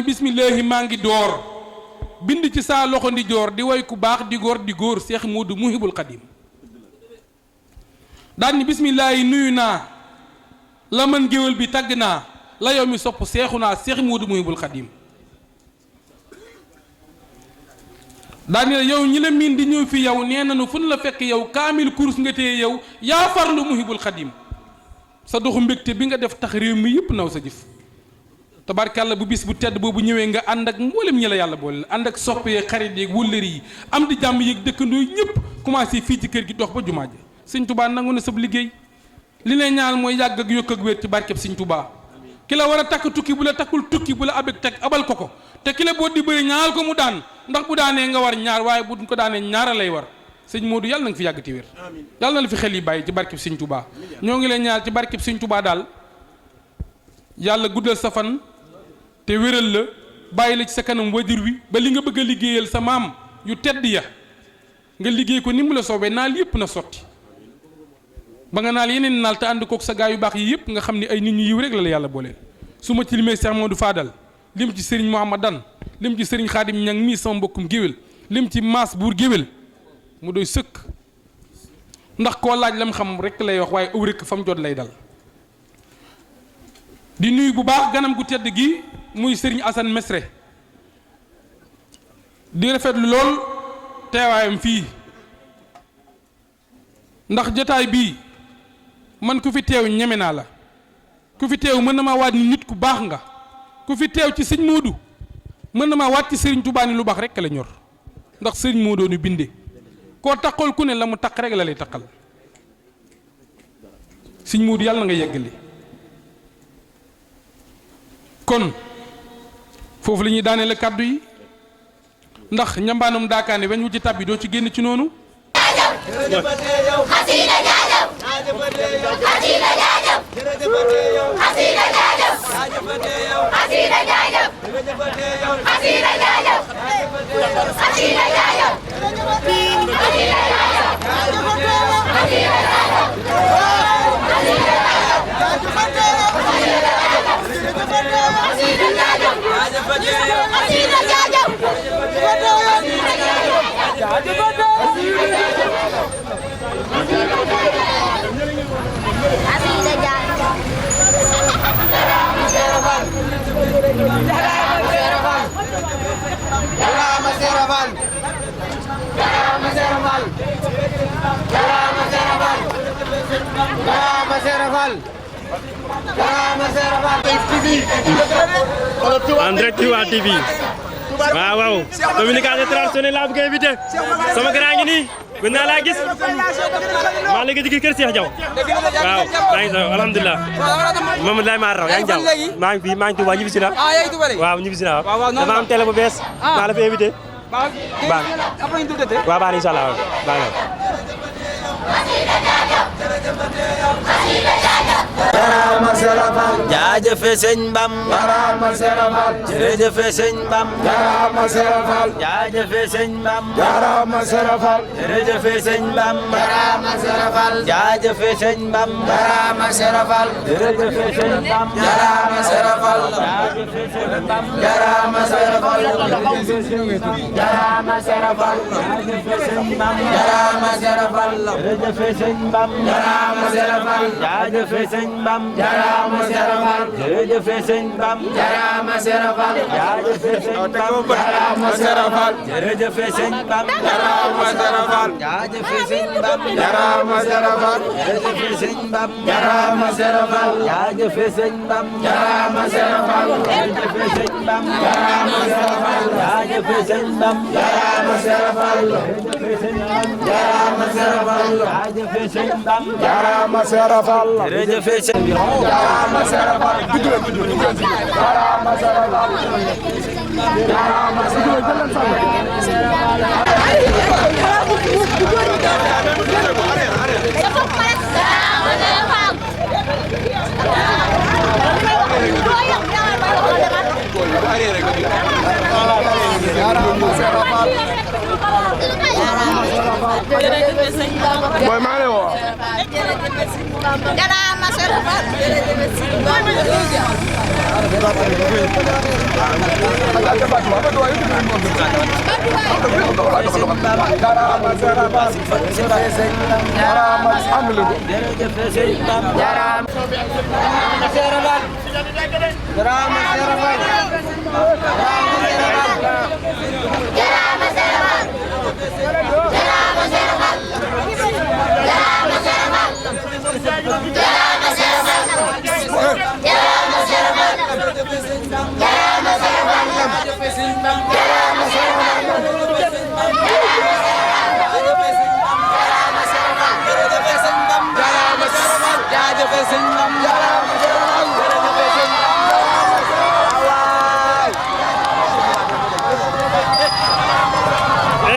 ni bismillahi maa ngi door bind ci saa loxo ndi joor di way ku baax di góor Seex Moodu Muhibul Xadim daan ni bismillahi nuyu naa la mën géwél bi tagg naa la yow mi sopp seexu naa Seex Moodu Muhibul Xadim daan ni la yow ñi la miin di ñëw fi yow nee nañu fu nu la fekk yow kaamil kurus nga téye yow yaa farlu Muhibul Xadim sa doxu mbégte bi nga def tax réew mi yëpp naw sa jëf tabarkàlla bu bis bu tedd boobu ñëwee nga ànd ak mboolem ñi la yàlla boole ànd ak soppe yeeg xarit yeeg wëllëri yi am di jàmm yeeg dëkkandoo ñëpp commencé fii ci kër gi dox ba jumaa ji sëñ Touba nangu na sab liggéey li lay ñaan mooy yàgg ak yokk ak wér ci barkeb sëñ Touba ki la war a takk tukki bu la takkul tukki bu la abeg teg abal ko te ki la boo di bëri ñaal ko mu daan ndax bu daanee nga war ñaar waaye bu ko daanee ñaara lay war sëñ Modou yàlla na nga fi yàgg ti wér yàlla na la fi xel yi bàyyi ci barkeb sëñ Touba ñoo ngi lay ñaar ci barkeb sëñ Touba daal yàlla guddal sa fan te wéral la bàyyi la ci sa kanam wajur wi ba li nga bëgg a liggéeyal sa maam yu tedd ya nga liggéey ko ni mu la soobee naal yëpp na sotti ba nga naal yeneen naal te ànd kook sa gaa yu baax yi yëpp nga xam ni ay nit ñu yiw rek la la yàlla booleel su ma ci limee Cheikh Modou Fadal lim ci Serigne Mouhamadan lim ci Serigne Khadim Ñang mii sama mbokkum géwél lim ci maas buur géwél mu doy sëkk ndax koo laaj lam xam rek lay wax waaye ëw rek fa mu jot lay dal di nuyu bu baax ganam gu tedd gi muy Serigne Assane Mesre di rafetlu lool teewaayam fii ndax jotaay bii man ku fi teew ñeme naa la ku fi teew mën na maa waat ni nit ku baax nga ku fi teew ci sëñ Moodu mën na maa waat ci Serigne Touba ni lu baax rek la ñor ndax Serigne Moodu nu binde koo taqal ku ne la mu taq rek la lay taqal sëñ Moodu yàlla na nga yeggali kon foofu la ñuy daanee la kàddu yi ndax ñambaanum daakaane weñ wu ci tab bi doo ci génn ci noonu xasida jaajëf xasida jaajëf xasida jaajëf xasida jaajëf xasida jaajëf xasida jaajëf en direct Touba TV waaw waaw communication traditionnelle laa bëgg a invité sama grand ngi nii gën naa laa gis maa ngi gis kër Cheikh Diaw waaw maa ngi sa alhamdulilah moom lay maa raw yaa ngi jàmm maa ngi fii maa ngi Touba ñibbi si na waaw ñibbi si na waaw dama am télé bu bees maa la fi invité baax waaw baax na incha allah baax na jaajëf sëñ Bamba jërëjëf sëñ Bamba jaajëf sëñ Bamba jërëjëf sëñ Bamba jaajëf sëñ Bamba jërëjëf sëñ Bamba jaajëf sëñ Bamba jarama serafal jaajëf sëñ Bamba jarama serafal jërëjëf sëñ Bamba jarama serafal jaajëf sëñ Bamba jarama serafal jërëjëf sëñ Bamba jarama serafal jaajëf sëñ Bamba jarama serafal jërëjëf sëñ Bamba jarama serafal jaajëf sëñ Bamba jarama serafal jërëjëf sëñ Bamba jarama serafal jaajëf sëñ Bamba jarama serafal jërëjëf sëñ Bamba jarama serafal jaajëf sëñ Bamba jarama serafal jërëjëf sëñ Bamba jarama serafal jaajëf sëñ Bamba jarama serafal jërëjëf sëñ jarama serafal jarama serafal jarama Boy maa lay woo. Jarama serafal Jaajëf